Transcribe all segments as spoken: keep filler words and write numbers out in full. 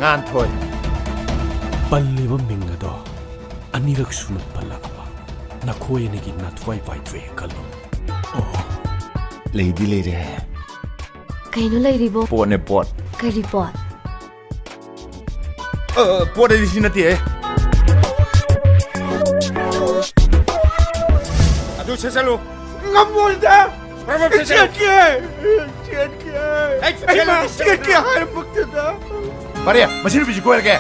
ꯉꯥꯟꯊꯣꯏ꯫ ꯄꯜꯂꯤꯕ ꯃꯤꯡ ꯑꯗꯣ ꯑꯅꯤꯔꯛ ꯁꯨꯅ ꯄꯜꯂꯛꯑꯕ ꯅꯈꯣꯏ ꯑꯅꯤꯒꯤ ꯅꯊ꯭ꯋꯥꯏ ꯋꯥꯏꯊꯣꯛꯑꯦ ꯈꯜꯂꯣ꯫ ꯑꯣ, ꯂꯩꯗꯤ ꯂꯩꯔꯦ꯫ ꯀꯩꯅꯣ ꯂꯩꯔꯤꯕꯣ? ꯄꯣꯠꯅꯦ, ꯄꯣꯠ꯫ ꯀꯔꯤ ꯄꯣꯠ? ꯑ, ꯄꯣꯠ ꯑꯗꯤ ꯁꯤ ꯅꯠꯇꯦꯍꯦ꯫ ꯑꯗꯨ ꯁꯦꯠꯆꯜꯂꯨ꯫ ꯉꯝꯃꯣꯏꯗ꯫ ꯄ꯭ꯔꯣꯕꯣ ꯁꯦꯠꯆꯜꯂꯨ꯫ ꯆꯦꯟꯒꯦ꯫ ꯆꯦꯟꯒꯦ꯫ ꯑꯩ ꯑꯩ ꯃꯥ ꯆꯦꯜꯂꯨ, ꯆꯦꯜꯂꯨ꯫ ꯆꯦꯟꯒꯦ ꯍꯥꯏꯔꯛꯄꯗꯨꯗ꯫ ꯐꯔꯦ, ꯃꯁꯤ ꯅꯨꯄꯤꯁꯤ ꯀꯣꯏꯔꯒꯦ꯫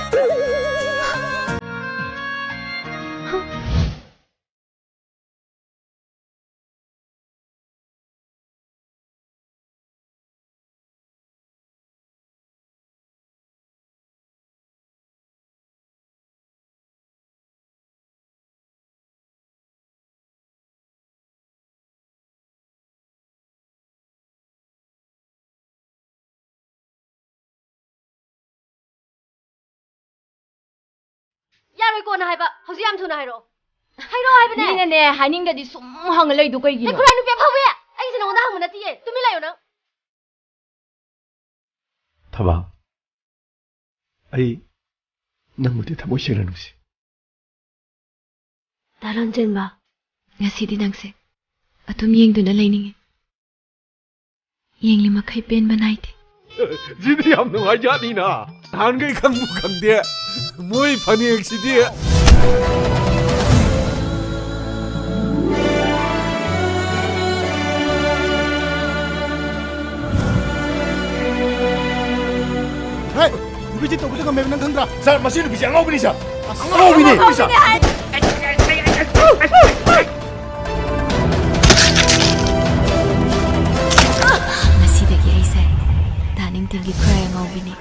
ꯌꯥꯔꯣꯏ, ꯀꯣꯟꯅ ꯍꯥꯏꯕ꯫ ꯍꯧꯖꯤꯛ ꯌꯥꯝ ꯊꯨꯅ ꯍꯥꯏꯔꯛꯑꯣ꯫ ꯍꯥꯏꯔꯛꯑꯣ ꯍꯥꯏꯕꯅꯦ꯫ ꯃꯤꯅꯅꯦ, ꯍꯥꯏꯅꯤꯡꯗꯗꯤ ꯁꯨꯝ ꯍꯪꯉ ꯂꯩꯗꯣ ꯀꯩꯒꯤꯅꯣ? ꯅꯪ ꯈꯨꯔꯥꯏ ꯅꯨꯄꯤ ꯑꯐꯥꯎꯕꯤ! ꯑꯩꯁꯦ ꯅꯉꯣꯟꯗ ꯍꯪꯕ ꯅꯠꯇꯤꯌꯦ꯫ ꯇꯨꯃꯤꯟ ꯂꯩꯌꯣ ꯅꯪ꯫ ꯊꯕꯥ, ꯑꯩ ꯅꯪꯕꯨꯗꯤ ꯊꯃꯣꯏ ꯁꯦꯡꯅ ꯅꯨꯡꯁꯤ꯫ ꯗꯥ ꯂꯣꯟꯖꯦꯟꯕ, ꯉꯁꯤꯗꯤ ꯅꯪꯁꯦ ꯑꯗꯨꯝ ꯌꯦꯡꯗꯨꯅ ꯂꯩꯅꯤꯡꯉꯤ꯫ ꯌꯦꯡꯂꯤ ꯃꯈꯩ ꯄꯦꯟꯕ ꯅꯥꯏꯗꯦ꯫ ꯁꯤꯗꯤ ꯌꯥꯝ ꯅꯨꯡꯉꯥꯏꯖꯥꯠꯅꯤꯅ꯫ ꯅꯍꯥꯟꯈꯩ ꯈꯪꯕꯨ ꯈꯪꯗꯦ꯫ ꯃꯣꯏ ꯐꯅꯦꯛꯁꯤꯗꯤ꯫ ꯍꯦ, ꯅꯨꯄꯤꯁꯤ ꯇꯧꯕꯁꯨ ꯉꯝꯃꯦꯕ, ꯅꯪ ꯈꯪꯗ꯭ꯔꯥ? ꯁꯥꯔ, ꯃꯁꯤ ꯅꯨꯄꯤꯁꯤ ꯑꯉꯥꯎꯕꯤꯅꯤ, ꯁꯥꯔ꯫ ꯑꯉꯥꯎꯕꯤꯅꯦ꯫ ꯑꯉꯥꯎꯕꯤꯅꯦ ꯍꯥꯏ꯫ ꯉꯁꯤꯗꯒꯤ ꯑꯩꯁꯦ ꯗꯥ ꯅꯤꯡꯊꯦꯝꯒꯤ ꯈꯨꯔꯥꯏ ꯑꯉꯥꯎꯕꯤꯅꯤ꯫